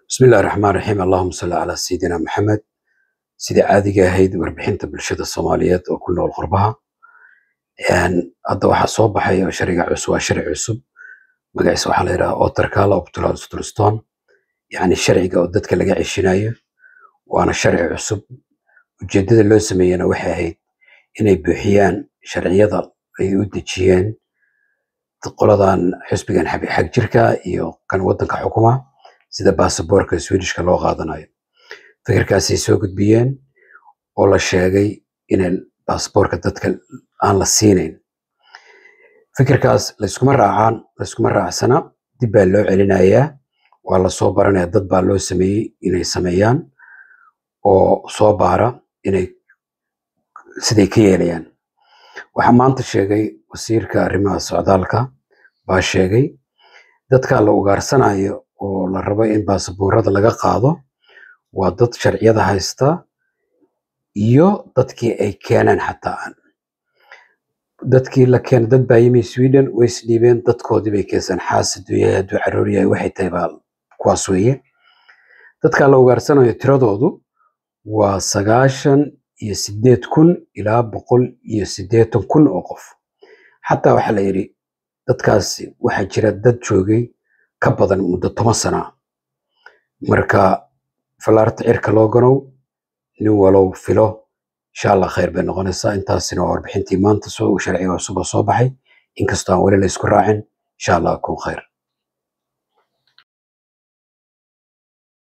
Bismillahi raxmaan raxiim. Allahuma salli calaa sayidina Maxamed. Sidii caadiga ahayd, warbixinta bulshada Soomaaliyeed oo ku nool qurbaha. Hadda waxaa soo baxay oo sharciga cusub, waa sharci cusub, magaciisa waxaa la yidhaha återkalla uppehållstillstånd, yacni sharciga oo dadka laga ceshinayo, waana sharci cusub. Ujeedada loo sameeyena waxay ahayd inay buuxiyaan sharciyada ay u dejiyeen qoladan xisbigan xag jirka iyo kan waddanka xukuma, sida baasaboorka Swedishka loo qaadanayo. Fikirkaasay soo gudbiyeen oo la sheegay inay baasaboorka dadka aan la siinayn. Fikirkaas layskuma raacaan, layskuma raacsana, dib baa loo celinayaa, waa lasoo baranaya. Dad baa loo sameeyey inay sameeyaan oo soo baara inay siday ka yeelayaan. Waxaa maanta sheegay wasiirka arrimaha socdaalka baa sheegay dadka la ugaarsanayo oo la rabo in baasaboorada laga qaado waa dad sharciyada haysta iyo dadkii ay keeneen. Xataa dadkii la keenay, dad baa yimi Sweden, way isdhiibeen, dadkoodii bay keensan, xaas hadduu yahay, hadduu caruur yahay, waxay tahay baa kuwaas weeye. Dadka la ugaarsanayo tiradoodu waa 98,000 ilaa 180,000 oo qof. Xataa waxaa la yidhi dadkaasi waxaa jira dad joogay ka badan muddo 10 sana. Marka falaarta cirka loo ganow, nin walow filo, insha Allah khayr bay noqonaysaa. Intaasina waa warbixintii maanta soo sharciga cusub oo soo baxay, inkastoo aan weli la isku raacin. Insha Allah kun khayr.